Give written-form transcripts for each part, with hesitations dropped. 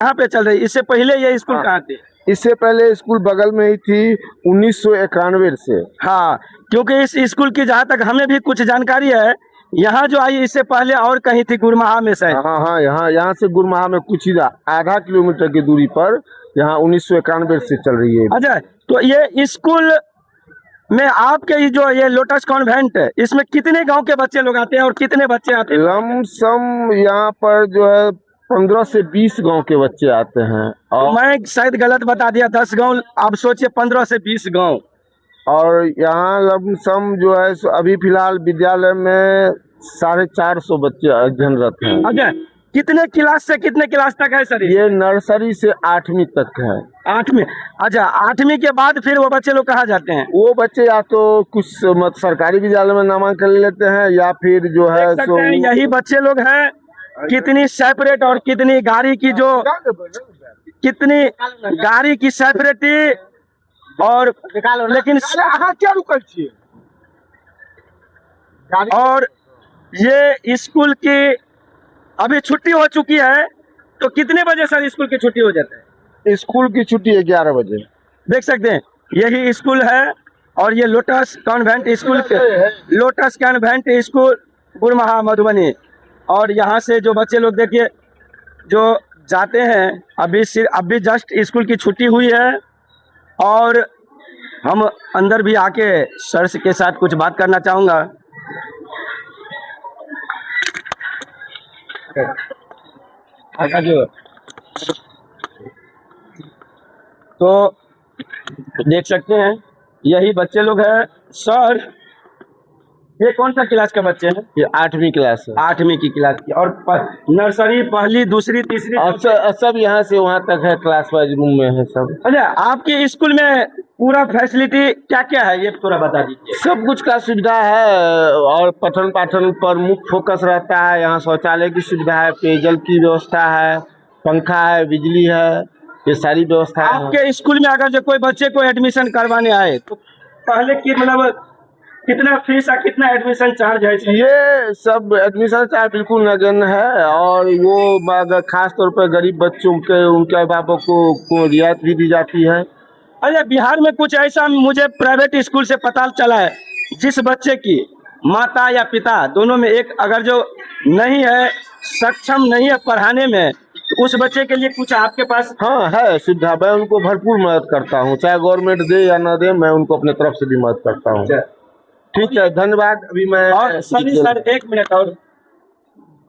यहाँ पे चल रही है। इससे पहले ये स्कूल कहाँ थी? इससे पहले स्कूल बगल में ही थी 1991 से। हाँ, क्योंकि इस स्कूल की जहाँ तक हमें भी कुछ जानकारी है, यहाँ जो आई इससे पहले और कहीं थी गुरमाहा में शायद। हाँ हाँ, यहाँ यहाँ से गुरमाहा में कुछ ही आधा किलोमीटर की दूरी पर यहाँ 1991 से चल रही है। अच्छा, तो ये स्कूल में आपके ये जो ये लोटस कॉन्वेंट है, इसमें कितने गांव के बच्चे लोग आते हैं और कितने बच्चे आते हैं? लमसम यहाँ पर जो है 15 से 20 गांव के बच्चे आते हैं। और मैं शायद गलत बता दिया, 10 गांव, आप सोचिए 15 से 20 गांव। और यहाँ लमसम जो है सो अभी फिलहाल विद्यालय में 450 बच्चे अध्ययनरत हैं। अच्छा, कितने क्लास से कितने क्लास तक है सर? ये नर्सरी से 8वीं तक है। 8वीं। अच्छा, 8वीं के बाद फिर वो बच्चे लोग कहाँ जाते हैं? वो बच्चे या तो कुछ मत सरकारी विद्यालय में नामांकन ले लेते हैं या फिर जो है देख सो सकते हैं यही बच्चे लोग हैं। कितनी सेपरेट और कितनी गाड़ी की जो कितनी गाड़ी की सेपरेटी और लेकिन क्या रुकल छी? और ये स्कूल की अभी छुट्टी हो चुकी है, तो कितने बजे सर स्कूल की छुट्टी हो जाता है? स्कूल की छुट्टी 11 बजे। देख सकते हैं यही स्कूल है और ये लोटस कॉन्वेंट स्कूल के लोटस कॉन्वेंट स्कूल गुरमाहा मधुबनी। और यहाँ से जो बच्चे लोग देखिए जो जाते हैं, अभी सिर्फ अभी जस्ट स्कूल की छुट्टी हुई है। और हम अंदर भी आके सर के साथ कुछ बात करना चाहूँगा। अच्छा जो तो देख सकते हैं यही बच्चे लोग हैं। सर ये कौन सा क्लास का बच्चे हैं? ये 8वीं क्लास है। 8वीं की क्लास की। और नर्सरी पहली दूसरी तीसरी और सब यहाँ से वहाँ तक है, क्लास वाइज रूम में है सब। अच्छा, आपके स्कूल में पूरा फैसिलिटी क्या क्या है ये थोड़ा बता दीजिए। सब कुछ का सुविधा है और पठन पाठन पर मुख्य फोकस रहता है। यहाँ शौचालय की सुविधा है, पेयजल की व्यवस्था है, पंखा है, बिजली है, ये सारी व्यवस्था है। आपके स्कूल में अगर जो कोई बच्चे को एडमिशन करवाने आए तो पहले की मतलब कितना फीस और कितना एडमिशन चार्ज है इसमें? ये सब एडमिशन चार्ज बिल्कुल नगण्य है और वो अगर खास तौर पर गरीब बच्चों के उनके अभिभावक को रियायत भी दी जाती है। अच्छा, बिहार में कुछ ऐसा मुझे प्राइवेट स्कूल से पता चला है, जिस बच्चे की माता या पिता दोनों में एक अगर जो नहीं है, सक्षम नहीं है पढ़ाने में, तो उस बच्चे के लिए कुछ आपके पास? हाँ है सुविधा, मैं उनको भरपूर मदद करता हूँ, चाहे गवर्नमेंट दे या ना दे, मैं उनको अपने तरफ से भी मदद करता हूँ। ठीक है, धन्यवाद। अभी मैं और सॉरी सर, 1 मिनट और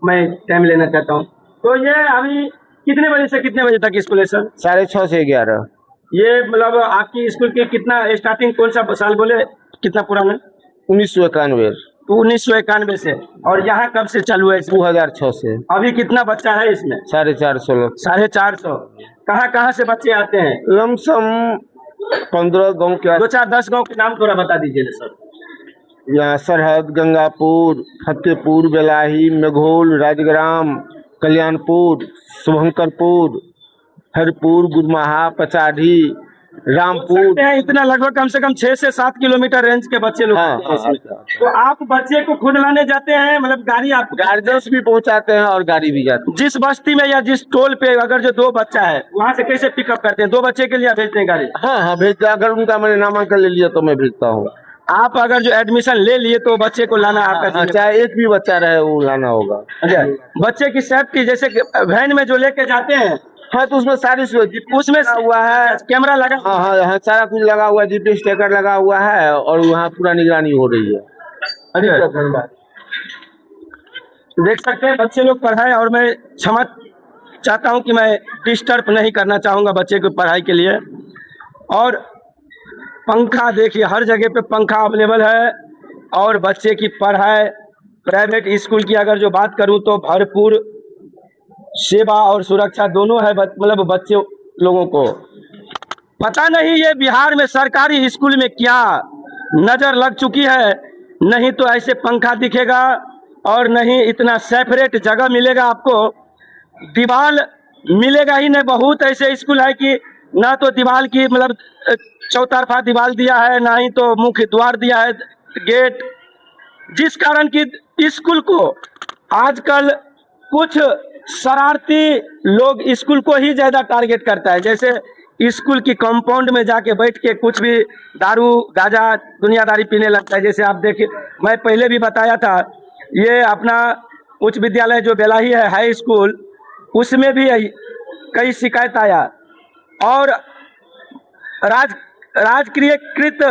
मैं टाइम लेना चाहता हूँ। तो ये अभी कितने बजे से कितने बजे तक स्कूल है सर? 6:30 से 11। ये मतलब आपकी स्कूल के कितना स्टार्टिंग कौन सा साल बोले, कितना पुराना? 1991। 1991 से। और यहाँ कब से चालू है? 2006 से। अभी कितना बच्चा है इसमें? 450 लोग। 450। कहाँ कहाँ से बच्चे आते हैं? लमसम 15 गाँव के। 2-4-10 गाँव के नाम थोड़ा बता दीजिए ना सर। यहाँ सरहद, गंगापुर, फतेहपुर, बेलाही, मेघोल, राजग्राम, कल्याणपुर, शुभंकरपुर, हरिपुर, गुरमाहा, पचाढ़ी, रामपुर। सकते हैं इतना लगभग कम से कम 6 से 7 किलोमीटर रेंज के बच्चे लोग हाँ, आते हैं हाँ, इसमें। हाँ, तो आप बच्चे को खुद लाने जाते हैं, मतलब गाड़ी आप गार्जियंस भी पहुंचाते हैं और गाड़ी भी जाती है। जिस बस्ती में या जिस टोल पे अगर जो 2 बच्चा है वहाँ से कैसे पिकअप करते हैं? 2 बच्चे के लिए आप भेजते हैं गाड़ी? हाँ हाँ, भेजते हैं। अगर उनका मैंने नामांकन ले लिया तो मैं भेजता हूँ। आप अगर जो एडमिशन ले लिए तो बच्चे को लाना आपका हाँ, चाहे एक भी बच्चा रहे वो लाना होगा। अच्छा, बच्चे की सेफ्टी जैसे वैन में जो लेके जाते हैं, हाँ तो उसमें सारी सुविधा उसमें लगा हुआ है, कैमरा लगा। हाँ हाँ हाँ, सारा कुछ लगा हुआ है, जीपीएस ट्रैकर लगा हुआ है और वहाँ पूरा निगरानी हो रही है। अच्छा, देख सकते हैं बच्चे लोग पढ़ाए। और मैं क्षमा चाहता हूं कि मैं डिस्टर्ब नहीं करना चाहूँगा बच्चे को पढ़ाई के लिए। और पंखा देखिए, हर जगह पे पंखा अवेलेबल है। और बच्चे की पढ़ाई प्राइवेट स्कूल की अगर जो बात करूं तो भरपूर सेवा और सुरक्षा दोनों है, मतलब बच्चे लोगों को। पता नहीं ये बिहार में सरकारी स्कूल में क्या नज़र लग चुकी है, नहीं तो ऐसे पंखा दिखेगा और नहीं इतना सेपरेट जगह मिलेगा आपको, दीवार मिलेगा ही नहीं। बहुत ऐसे स्कूल है कि ना तो दीवार की मतलब चौतरफा दीवार दिया है, ना ही तो मुख्य द्वार दिया है, गेट, जिस कारण कि स्कूल को आजकल कुछ शरारती लोग स्कूल को ही ज़्यादा टारगेट करता है। जैसे स्कूल की कंपाउंड में जाके बैठ के कुछ भी दारू गांजा दुनियादारी पीने लगता है। जैसे आप देखिए, मैं पहले भी बताया था, ये अपना उच्च विद्यालय जो बेलाही है हाई स्कूल, उसमें भी कई शिकायत आया। और राजकीयकृत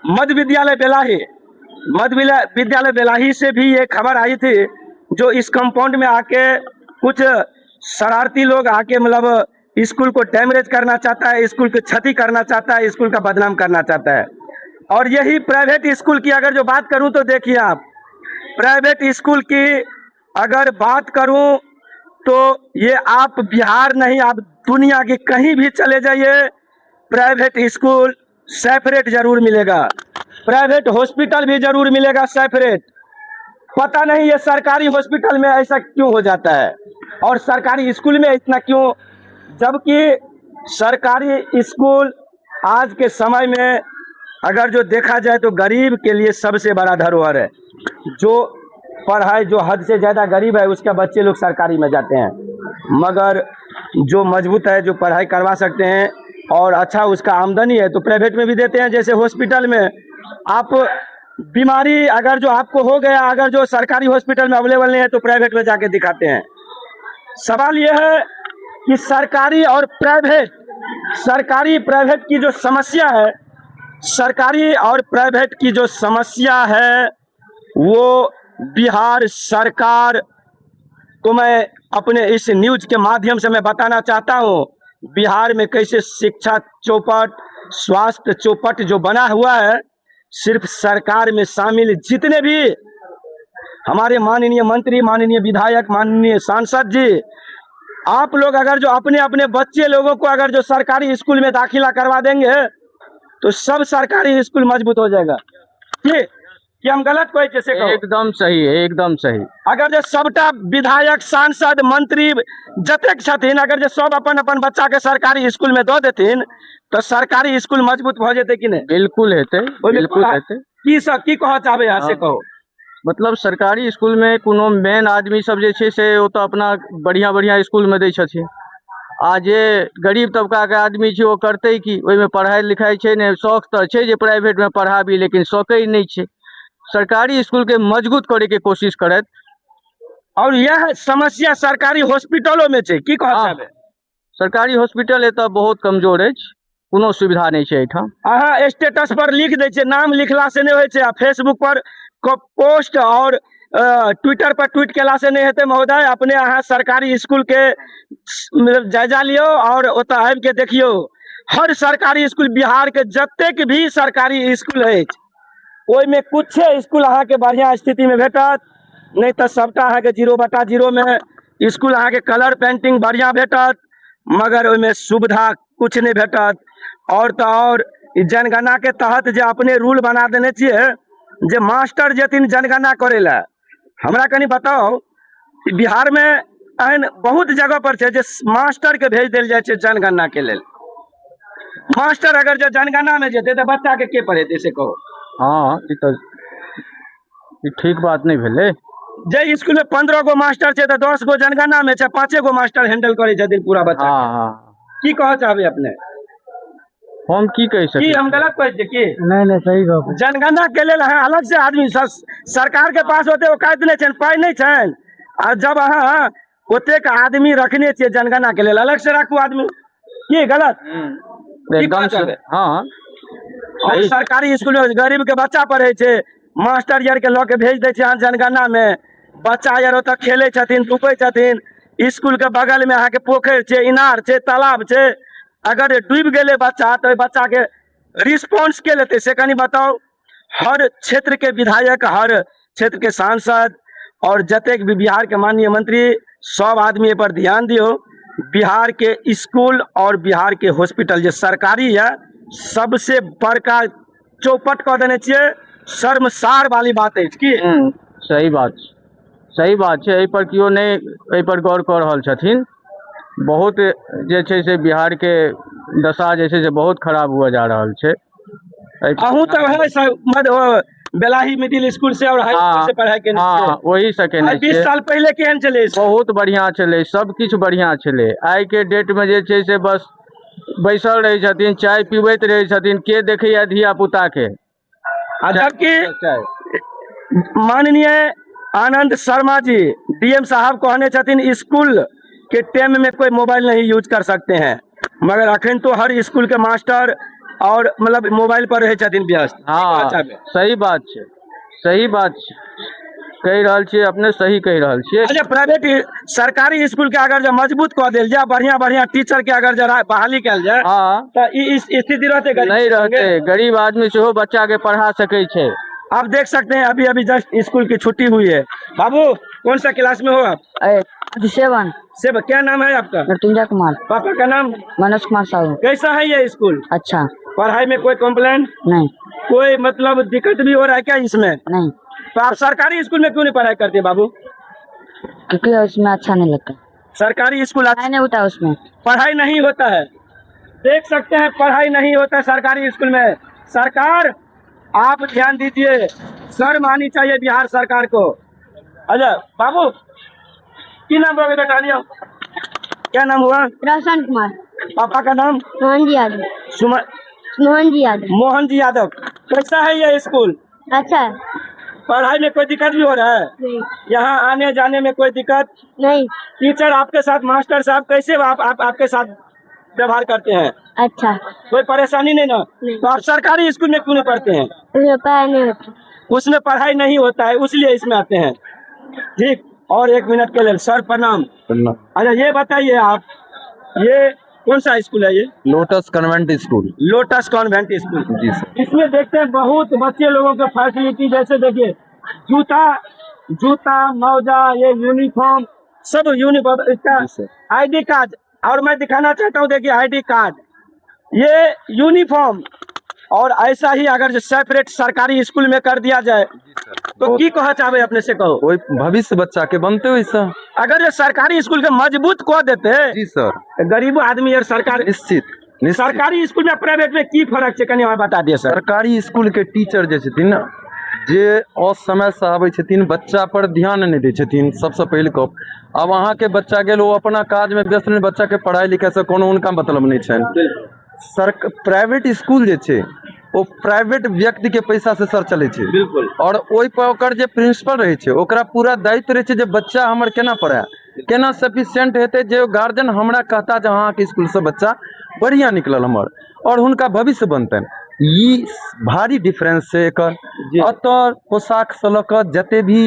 मध्य विद्यालय बेलाही, मध्य विद्यालय बेलाही से भी ये खबर आई थी, जो इस कंपाउंड में आके कुछ शरारती लोग आके मतलब स्कूल को डैमेज करना चाहता है, स्कूल की क्षति करना चाहता है, स्कूल का बदनाम करना चाहता है। और यही प्राइवेट स्कूल की अगर जो बात करूं तो देखिए आप, प्राइवेट स्कूल की अगर बात करूं तो ये आप बिहार नहीं, आप दुनिया के कहीं भी चले जाइए, प्राइवेट स्कूल सेपरेट जरूर मिलेगा, प्राइवेट हॉस्पिटल भी जरूर मिलेगा सेपरेट। पता नहीं ये सरकारी हॉस्पिटल में ऐसा क्यों हो जाता है और सरकारी स्कूल में इतना क्यों, जबकि सरकारी स्कूल आज के समय में अगर जो देखा जाए तो गरीब के लिए सबसे बड़ा धरोहर है। जो पढ़ाई जो हद से ज़्यादा गरीब है उसका बच्चे लोग सरकारी में जाते हैं, मगर जो मजबूत है, जो पढ़ाई करवा सकते हैं और अच्छा उसका आमदनी है तो प्राइवेट में भी देते हैं। जैसे हॉस्पिटल में आप बीमारी अगर जो आपको हो गया, अगर जो सरकारी हॉस्पिटल में अवेलेबल नहीं है तो प्राइवेट में जाके दिखाते हैं। सवाल यह है कि सरकारी और प्राइवेट, सरकारी प्राइवेट की जो समस्या है, सरकारी और प्राइवेट की जो समस्या है वो बिहार सरकार को मैं अपने इस न्यूज के माध्यम से मैं बताना चाहता हूँ, बिहार में कैसे शिक्षा चौपट, स्वास्थ्य चौपट जो बना हुआ है, सिर्फ सरकार में शामिल जितने भी हमारे माननीय मंत्री, माननीय विधायक, माननीय सांसद जी, आप लोग अगर जो अपने अपने बच्चे लोगों को अगर जो सरकारी स्कूल में दाखिला करवा देंगे तो सब सरकारी स्कूल मजबूत हो जाएगा। कि हम गलत कहै छियै से कहू? एकदम सही है, एकदम सही। अगर जे सबटा विधायक, सांसद, मंत्री जतेक छथिन, अगर जे सब अपन अपन बच्चा के सरकारी स्कूल में दऽ देथिन तऽ सरकारी स्कूल मजबूत भऽ जेतै कि नहि? बिल्कुल हेतै, ओहिमे बिल्कुल हेतै। की सब की कहऽ चाहबै अहाँ से कहू? मतलब सरकारी स्कूलमे कोनो मेन आदमी सब जे छै से ओ तऽ अपना बढ़िआँ बढ़िआँ स्कूलमे दै छथिन, आ जे गरीब तबकाके आदमी छै ओ करतै की? ओहिमे पढ़ाइ लिखाइ छै नहि। शौक तऽ छै जे प्राइवेटमे पढ़ाबी, लेकिन सकै नहि छै। सरकारी स्कूलके मजबूत करैके कोशिश करथि। और यह समस्या सरकारी हॉस्पिटलो में छै, की कहऽ चाहबै? सरकारी हॉस्पिटल एतऽ बहुत कमजोर अछि, कोनो सुविधा नहि छै एहिठाम। अहाँ स्टेटस पर लिख दै छियै, नाम लिखला से नहि होइ छै, आ फेसबुक पर पोस्ट और ट्विटर पर ट्वीट केला से नहि हेतै महोदय। अपने अहाँ सरकारी स्कूल के मतलब जायजा लियौ और ओतऽ आबि के देखियौ। हर सरकारी स्कूल, बिहार के जतेक भी सरकारी स्कूल अछि ओहिमे कुछे स्कूल अहाँके बढ़िआँ स्थितिमे भेटत, नहि तऽ सबटा अहाँके 0/0 मे स्कूल अहाँके कलर पेंटिंग बढ़िआँ भेटत, मगर ओहिमे सुविधा किछु नहि भेटत। और तऽ और ई जनगणनाके तहत जे अपने रूल बना देने छियै जे मास्टर जेथिन जनगणना करै लए, हमरा कनि बताउ, बिहारमे एहन बहुत जगह पर छै जे मास्टरके भेज देल जाइ छै जनगणनाके लेल। मास्टर अगर जे जनगणनामे जेतै तऽ बच्चाके के पढ़ेतै से कहू? हँ, ई तऽ ई ठीक बात नहि भेलै। जे स्कूलमे 15 गो मास्टर छै तऽ 10 गो जनगणनामे छै, 5 गो मास्टर हैंडल करै छथिन पूरा बच्चा। हँ हँ। की कहऽ चाहबै अपने? हम की कहि की सकै? हम गलत कहै छियै की? नहि नहि, सही गप। जनगणना के लेल अहाँ अलग से आदमी, सरकार के पास ओते औकात नहि छनि, पाइ नहि छनि, आ जब अहाँ ओतेक आदमी रखने छियै जनगणना के लेल, अलग से राखू आदमी। की गलत? एकदम कहऽ चाहबै? हँ। और सरकारी स्कूल में गरीब के बच्चा पढ़ै छै, मास्टर यार के लऽ के भेज दै छै अहाँ जनगणना में, बच्चा यार ओतऽ खेलै छथिन, धूपै छथिन। स्कूल के बगल में अहाँके पोखरि छै, इनार छै, तालाब छै, अगर डूबि गेलै बच्चा तऽ ओहि बच्चा के रिस्पॉन्स के लेतै से कनि बताउ? हर क्षेत्र के विधायक, हर क्षेत्र के सांसद और जतेक भी बिहार के माननीय मंत्री, सब आदमी एहि पर ध्यान दियौ। बिहार के स्कूल और बिहार के हॉस्पिटल जे सरकारी यऽ सबसे बड़का चौपट कऽ देने छियै, शर्मसार वाली बात अछि की? सही बात छै, सही बात छै। एहिपर केओ नहि एहिपर गौर कऽ रहल छथिन। बहुत जे छै से बिहारके दशा जे छै से बहुत खराब हुअ जा रहल छै। अहूँ तऽ वएह बेलाही मिडिल स्कूल से और हाई स्कूल से पढ़ाई केने हँ, छियै। ओहीसँ केने आइ 20 छियै। साल पहिले केहन छलै स्कूल? बहुत बढ़िआँ छलै, सब किछु बढ़िआँ छलै। आइके डेटमे जे छै से बस बैसल रहै छथिन, चाय पीबैत रहै छथिन, के देखैया धिया पुताके। आ जबकि माननीय आनंद शर्मा जी डीएम साहब कहने छथिन स्कूल के टाइम में कोई मोबाइल नहीं यूज कर सकते हैं, मगर अखन तो हर स्कूल के मास्टर और मतलब मोबाइल पर रहे छथिन व्यस्त। हँ, अच्छा में। सही बात छै, सही बात छै, कहि रहल छियै अपने, सही कहि रहल छियै। अच्छा, प्राइवेट सरकारी स्कूल के अगर जे मजबूत कऽ देल जाय, बढ़िया बढ़िया टीचर के अगर जे बहाली कयल जाय, तऽ ई स्थिति रहतै गरीब नहि के संगे? रहतै। गरीब आदमी सेहो बच्चाके पढ़ा सकै छै। आप देख सकते हैं, अभी अभी जस्ट स्कूल की छुट्टी हुई है। बाबू, कौन सा क्लास में हो आप? सेवन। सेब। क्या नाम है आपका? मृत्युंजय कुमार। पापा का नाम? मनोज कुमार साहू। कैसा है ये स्कूल? अच्छा। पढ़ाई में कोई कंप्लेन? नहीं। कोई मतलब दिक्कत भी हो रहा है क्या इसमें? नहीं। तो आप सरकारी स्कूल में क्यों नहीं पढ़ाई करते बाबू? क्योंकि उसमें अच्छा नहीं लगता। सरकारी स्कूल पढ़ाई नहीं होता उसमें। पढ़ाई नहीं होता है। देख सकते हैं, पढ़ाई नहीं होता है सरकारी स्कूल में। सरकार, आप ध्यान दीजिए, शर्म आनी चाहिए बिहार सरकार को। अच्छा बाबू, की नाम हुआ बेटा? लियो, क्या नाम हुआ? रोशन कुमार। पापा का नाम? मोहन जी यादव। सुमन? मोहन जी यादव। मोहन जी यादव। कैसा है ये स्कूल? अच्छा है। पढ़ाई में कोई दिक्कत भी हो रहा है? नहीं। यहाँ आने जाने में कोई दिक्कत? नहीं। टीचर आपके साथ, मास्टर साहब कैसे आप आपके साथ व्यवहार करते हैं? अच्छा। कोई परेशानी नहीं ना? नहीं। तो आप सरकारी स्कूल में क्यों नहीं पढ़ते हैं? उसमें पढ़ाई नहीं होता। उसमें पढ़ाई नहीं होता है, इसलिए इसमें आते हैं। ठीक, और एक मिनट के लिए सर प्रणाम। अच्छा, ये बताइए आप, ये कौन सा स्कूल है ये? Lotus convent school. Lotus convent school. जी सर। इसमें देखते हैं बहुत बच्चे लोगों के फैसिलिटी, जैसे देखिए जूता, जूता मौजा, ये यूनिफॉर्म, सब यूनिफॉर्म, इसका जी सर। आईडी कार्ड, और मैं दिखाना चाहता हूँ, देखिए आईडी कार्ड, ये यूनिफॉर्म, और ऐसा ही अगर जो सेपरेट सरकारी स्कूल में कर दिया जाए तो की कह चाहबे अपने से कहो। ओहि भविष्य बच्चा के बनते ओहिसँ। अगर जे सरकारी स्कूल के मजबूत कऽ देते, जी सर। गरीब आदमी और सरकार निश्चित निश्चित। सरकारी स्कूल में प्राइवेट में की फर्क छै, कनि हमरा बता दिअ सर। सरकारी स्कूल के टीचर जे छथिन ने, जे असमय से आबै छथिन, बच्चा पर ध्यान नहि दै छथिन। सबसँ पहिल गप, आब अहाँके बच्चा गेल, ओ अपना काजमे व्यस्त रहै, बच्चाके पढ़ाइ लिखाइसँ कोनो हुनका मतलब नहि छनि। सर, प्राइवेट स्कूल जे छै ओ प्राइवेट व्यक्तिके पैसासँ सर चलै छै। आओर ओहिपर ओकर जे प्रिंसिपल रहै छै, ओकरा पूरा दायित्व रहै छै जे बच्चा हमर केना पढ़ए, केना सफिशियंट हेतै, जे गार्जियन हमरा कहता जे अहाँके स्कूलसँ बच्चा बढ़िआँ निकलल हमर, आओर हुनका भविष्य बनतनि। ई भारी डिफरेंस छै एकर। एतऽ पोशाकसँ लऽ कऽ जते भी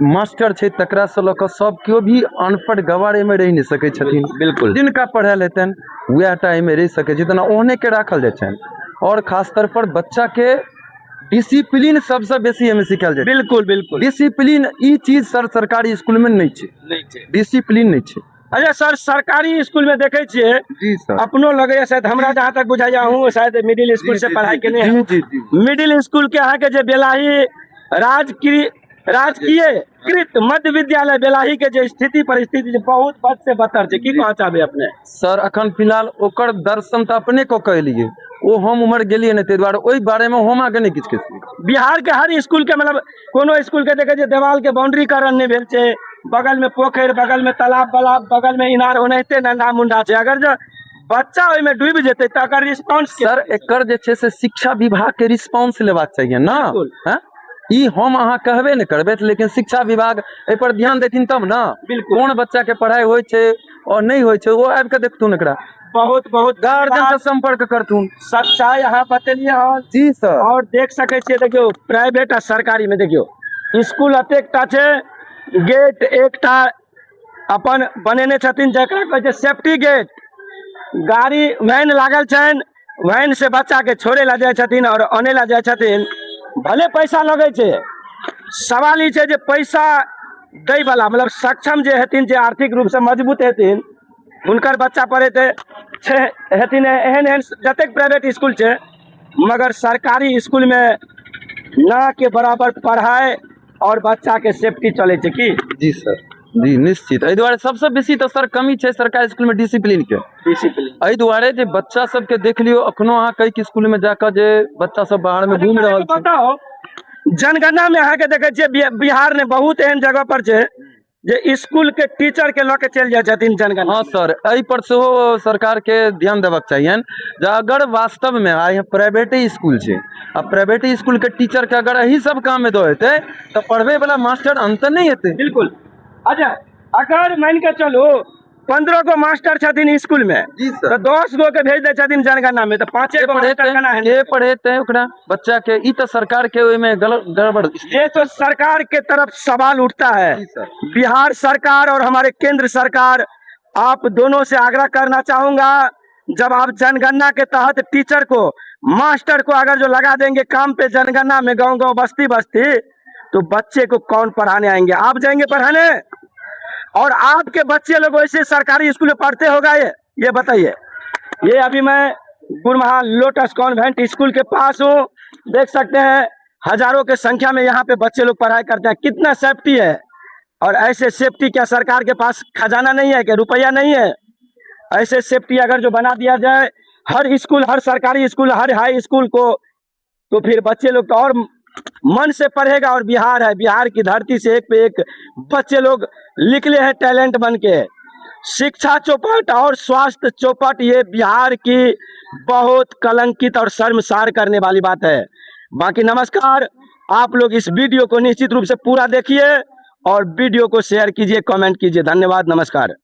मास्टर छै तकरासँ लऽ कऽ सब केओ भी अनपढ़ गवार एहिमे रहि नहि सकै छथिन। जिनका पढ़ायल हेतनि वएह टा एहिमे रहि सकै छथिन, ओहनेके राखल जाइ छनि। आओर खास तौर पर बच्चाके डिसिप्लीन सबसँ बेसी एहिमे सिखायल जाइ छै। बिल्कुल बिल्कुल। डिसिप्लीन ई चीज सर सरकारी स्कूलमे नहि छै। नहि छै। डिसिप्लीन नहि छै। अच्छा सर, सरकारी स्कूल में देखै छियै, जी सर। अपनो लगैया शायद, हमरा जहाँ तक बुझाइया, अहूँ शायद मिडिल स्कूल से पढ़ाई केने जी हैं। जी जी। मिडिल स्कूल के अहाँके जे बेलाही राजकीय कृत मध्य विद्यालय बेलाही के जे स्थिति परिस्थिति जे बहुत बद से बदतर छै, की कहऽ चाहबै अपने? सर, अखन फिलहाल ओकर दर्शन तऽ अपने कऽ के एलियै, ओ हम उम्हर गेलियै नहि, ताहि दुआरे ओहि बारेमे हम अहाँके नहि किछु कहि सकै छी। बिहार के हर स्कूल के, मतलब कोनो स्कूल के देखै छियै देवाल के बाउंड्रीकरण नहि भेल छै, बगल में पोखरि, बगल में तालाब बलाब, बगल में इनार, ओनाहिते नंगा मुंडा छै। अगर जे बच्चा ओहिमे डूबि जेतै तऽ एकर रिस्पॉन्स? सर, एकर जे छै से शिक्षा विभाग के रिस्पॉन्स लेबाक चाहिए ने। हँ? ई हम अहाँ कहबे नहि करबै, लेकिन शिक्षा विभाग एहिपर ध्यान देथिन तब ने। कोन बच्चा के पढ़ाइ होइ छै और नहि होइ छै, ओ आबि कऽ देखथुन एकरा। बहुत बहुत गार्जियन से संपर्क करथुन। सच्चाई अहाँ बतेलियै हन। जी सर। और देख सकै छियै, देखियौ प्राइवेट आ सरकारी में देखियौ स्कूल एतेकटा छै, गेट एकटा अपन बनेने छथिन जकरा कहै छै सेफ्टी गेट। गाड़ी वैन लागल छनि, वैन से बच्चा के छोड़े ला जाइ छथिन और अने ला जाइ छथिन। भले पैसा लगै छै, सवाल ई छै जे पैसा दै वाला मतलब सक्षम जे हेथिन, जे आर्थिक रूपसँ मजबूत हेथिन, हुनकर बच्चा पढ़ेतै छै हेथिन। एहन एहन जतेक प्राइवेट स्कूल छै, मगर सरकारी स्कूलमे ना के बराबर पढ़ाइ और बच्चा के सेफ्टी चलै छै की? जी सर। जी निश्चित। एहि दुआरे सबसँ बेसी तऽ सर कमी छै सरकारी स्कूलमे डिसिप्लीनके। डिसिप्लीन। एहि दुआरे जे बच्चा सबके देख लियौ, अखनो अहाँ कई स्कूलमे जाकऽ जे बच्चा सब बाहरमे घूमि रहल छै। बताओ, जनगणना में अहाँके देखै छियै बिहार में बहुत एहन जगह पर छै जे स्कूल के टीचर के लऽ के चलि जाइ छथिन जनगणना। हँ सर, एहि पर सेहो सरकारके ध्यान देबाक चाहियनि जे अगर वास्तवमे आइ प्राइवेटे स्कूल छै आ प्राइवेट स्कूलके टीचरके अगर एही सब काममे दऽ देतै तऽ पढ़बैवला मास्टर अन्तर नहि हेतै। बिल्कुल। अच्छा, अगर मान के चलू 15 गो मास्टर छथिन स्कूल में, जी सर। तऽ 10 गो के भेज दै छथिन जनगणना में, तऽ पांचे के गो मास्टर पढ़ेतै? केना के हेतै? पढ़ेतै ओकरा बच्चाके? ई तऽ सरकारके ओहिमे गलत गड़बड़। ये तो सरकार के तरफ सवाल उठता है। जी सर। बिहार सरकार और हमारे केंद्र सरकार, आप दोनों से आग्रह करना चाहूंगा, जब आप जनगणना के तहत टीचर को, मास्टर को अगर जो लगा देंगे काम पे जनगणना में गांव गांव, बस्ती बस्ती, तो बच्चे को कौन पढ़ाने आएंगे? आप जाएंगे पढ़ाने? और आपके बच्चे लोग वैसे सरकारी स्कूल में पढ़ते होगा, ये बताइए। ये अभी मैं गुरमहा लोटस कॉन्वेंट स्कूल के पास हूँ। देख सकते हैं, हजारों के संख्या में यहाँ पे बच्चे लोग पढ़ाई करते हैं। कितना सेफ्टी है? और ऐसे सेफ्टी, क्या सरकार के पास खजाना नहीं है? क्या रुपया नहीं है? ऐसे सेफ्टी अगर जो बना दिया जाए हर स्कूल, हर सरकारी स्कूल, हर हाई स्कूल को, तो फिर बच्चे लोग तो और मन से पढ़ेगा। और बिहार है, बिहार की धरती से एक पे एक बच्चे लोग निकले हैं टैलेंट बन के। शिक्षा चौपट और स्वास्थ्य चौपट, ये बिहार की बहुत कलंकित और शर्मसार करने वाली बात है। बाकी नमस्कार, आप लोग इस वीडियो को निश्चित रूप से पूरा देखिए और वीडियो को शेयर कीजिए, कमेंट कीजिए। धन्यवाद, नमस्कार।